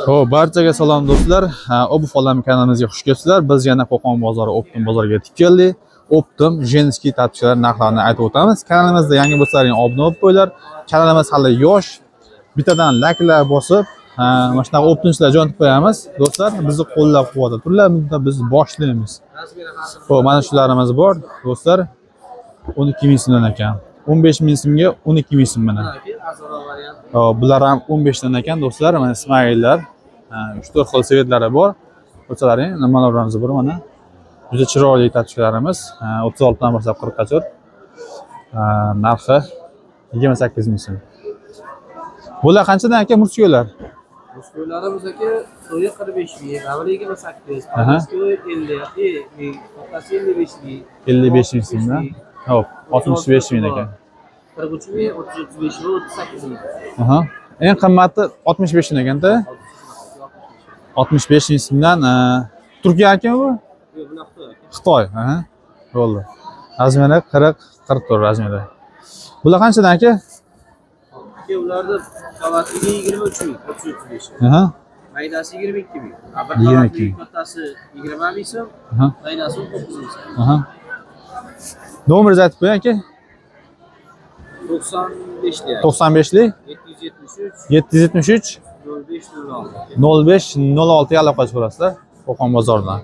Xo'p, barchaga salom do'stlar. Ha, Обувь olam kanalimizga xush kelibsizlar. Biz yana Qo'qon bozori, Оптом bozoriga yetib keldik. Оптом женский тапочка lar narxlarini aytib o'tamiz. Kanalimizda yangi bo'lsalaring obuna bo'lib qo'yinglar. Kanalimiz hali yosh. Bittadan layklar bosib, ha, mana shunaqa оптом chilar jo'natib qo'yamiz. Do'stlar, bizni qo'llab-quvvatlab turinglar. Bunda biz boshlaymiz. Xo'p, mana shularimiz bor, do'stlar. 12 ming so'mdan ekan. 15 ming so'mga 12 ming so'm mana. Xo'p, bular ham 15 dan ekan do'stlar. Mana Ismaillar. 3-4 xil цвет lari bor. Ko'rsalaring, nimalarimiz bor mana. Juda chiroyli тапочка larimiz. 36 dan boshlab 40 gacha. Narxi 28 ming so'm. Bular qanchadan aka мужской lar? Мужской larimiz aka, to'yi 45 ming, avval 28, мужской 50 ming, kattasi 55 ming. 55 ming so'mdan. Xo'p, 65 ming ekan. 43 ming, 30, 35 ming, 38 ming. Aha. Eng qimmati 65 ming ekanda. 65 ming so'mdan, Turkiya akami bu? Yo'q, bunaqa Xitoy aka. Xitoy, aha. Bo'ldi. Размер i 40, 44 размер i. Bular qanchadan aka? Aka, ularni qavatligi 23 ming, 30, 35. Maydasi 22 ming. Ha, bir 22 qavatli ming. Kattasi 20 ming so'm, maydasi 19 ming so'm. Aha. Nomeringizni aytib qo'ying aka. 95 lik. 95lik 773 773 05 06. 05 06 ga aloqa qilib ko'rasizlar Qo'qon bozoridan.